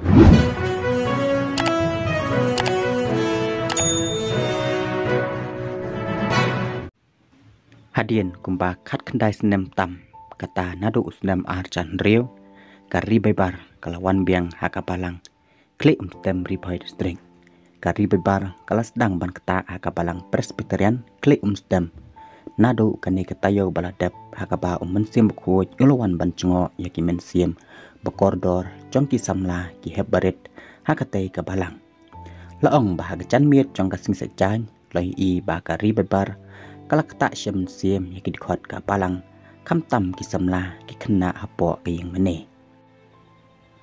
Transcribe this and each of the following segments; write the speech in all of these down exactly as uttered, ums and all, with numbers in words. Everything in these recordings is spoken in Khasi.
Hadien kumba khatkhyndai snem tam, kata naduh u snem ar hajar hynriew, ka Ri Baibar ka la wan biang ha ka Balang Khlieh Umstem, Ri Bhoi District. Ka Ri Baibar ka la sdang ban ktah ha ka Balang Presbyterian Khlieh Umstem naduh kane ka taïew ba la dep, ha kaba u Mynsiem Bakhuid u la wan ban jngoh ïa ki mynsiem ba kordor jong ki samla, ki hep barit ha katei ka Balang. La ong ba ha ka janmiet jong ka Sngi Saitjaiñ la ïohi ba ka Ri Baibar ka la ktah sha mynsiem ïa ki dkhot ka Balang, khamtam ki samla, ki khynnah hapoh ka ïing mane.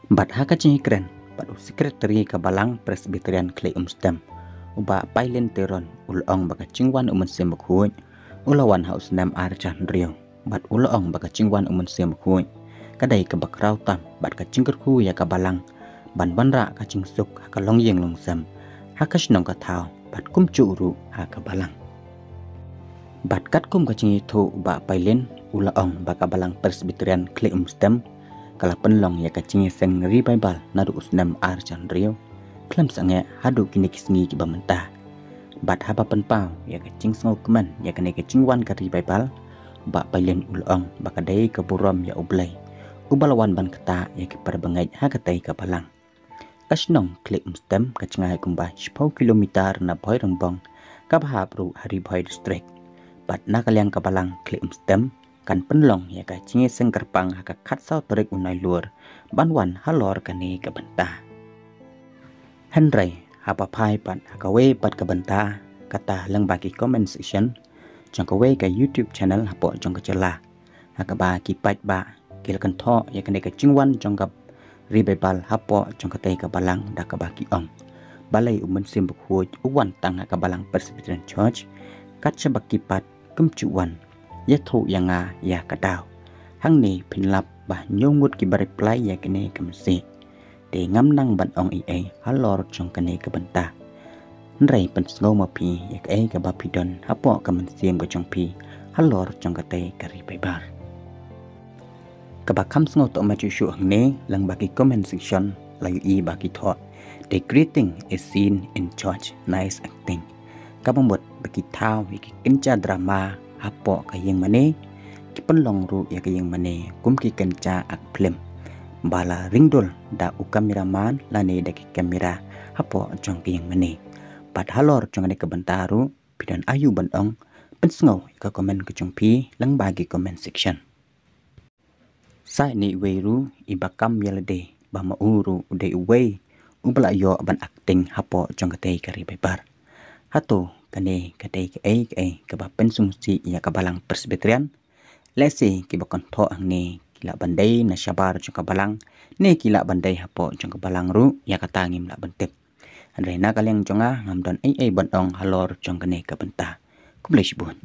Bad ha ka jingïakren bad u Secretary ka Balang Presbyterian Khlieh Umstem, u Bah Pailin Teron, u la ong ba ka jingwan u Mynsiem Bakhuid u la wan ha u snem ar hajar hynriew. Bad u la ong ba ka jingwan u Mynsiem Bakhuid ka dei kaba khraw tam bad ka jingkyrkhu ïa ka Balang ban wanrah ka jingsuk ha ka longïing longsem, ha ka shnong ka thaw, bad kumjuh ruh ha ka Balang. Bad katkum ka jingïathuh u Bah Pailin, u la ong ba ka Balang Presbyterian Khlieh Umstem ka la pynlong ïa ka jingïaseng Ri Baibar naduh u snem ar hajar hynriew khlem sangeh haduh kine ki sngi kiba mynta. Bad haba pynpaw ïa ka jingsngewkmen ïa kane ka jingwan ka Ri Baibar, u Bah Pailin u la ong ba ka dei ka burom ïa U Blei uba la wan ban ktah ïa ki para bangeit ha katei ka Balang. Ka shnong Khlieh Umstem ka jngai kumba shiphew kilometer na Bhoirymbong, kaba hap ruh ha Ri Bhoi District. Bad na ka liang ka Balang Khlieh Umstem kan pynlong ïa ka jingïaseng kyrpang ha ka khatsaw tarik u Nailur ban wan halor kane ka bynta. Hynrei haba phai pat ha kawei pat ka bynta, kata lyngba ki comment section jong kawei ka YouTube channel hapoh jong ka jylla, ha kaba ki paidbah ki la kynthoh ïa kane ka jingwan jong ka Ri Baibar hapoh jong katei ka Balang, da kaba ki ong, balei u Mynsiem Bakhuid u wan tang ha ka Balang Presbyterian Church, kat shaba ki pat kumjuh wan. Ïathuh ïa nga ïa ka daw. Hangne phin lap ba hynñiew ngut kiba reply ïa kane ka message. Te ngam nang ban ong ei ei halor jong kane ka bynta. Hynrei pynsngew ma phi ïa kaei kaba phi don hapoh ka mynsiem ka jong phi halor jong katei ka Ri Baibar. Kaba kham sngewthuh ma shuh shuh hangne, lyngba ki comment section la ïohi ba ki thoh, "The greeting is seen in church, nice acting." Kaba mut ba ki thaw ïa ki kynja drama hapoh ka ïing mane, ki pynlong ruh ïa ka ïing mane kum ki kynja act film, ba la ring dul da u cameraman lane da ki camera hapoh jong ka ïing mane. Bad halor jong kane ka bynta ruh phi don aïu ban ong? Pynsngew ïa ka comment ka jong phi lyngba ki comment section. Sa ine iwei ruh iba kam ïa lade ba ma u ruh u dei uwei uba la ïoh ban acting hapoh jong katei ka Ri Baibar. Hato kane ka dei kaei kaei kaba pynsngewsih ïa ka Balang Presbyterian? Lehse kiba kynthoh hangne ki lah ban dei na shabar jong ka Balang, ne ki lah ban dei hapoh jong ka Balang ruh, ïa kata ngim lah ban tip. Hynrei na ka liang jong nga ngam don ei ei ban ong halor jong kane ka bynta. Khublei shibun.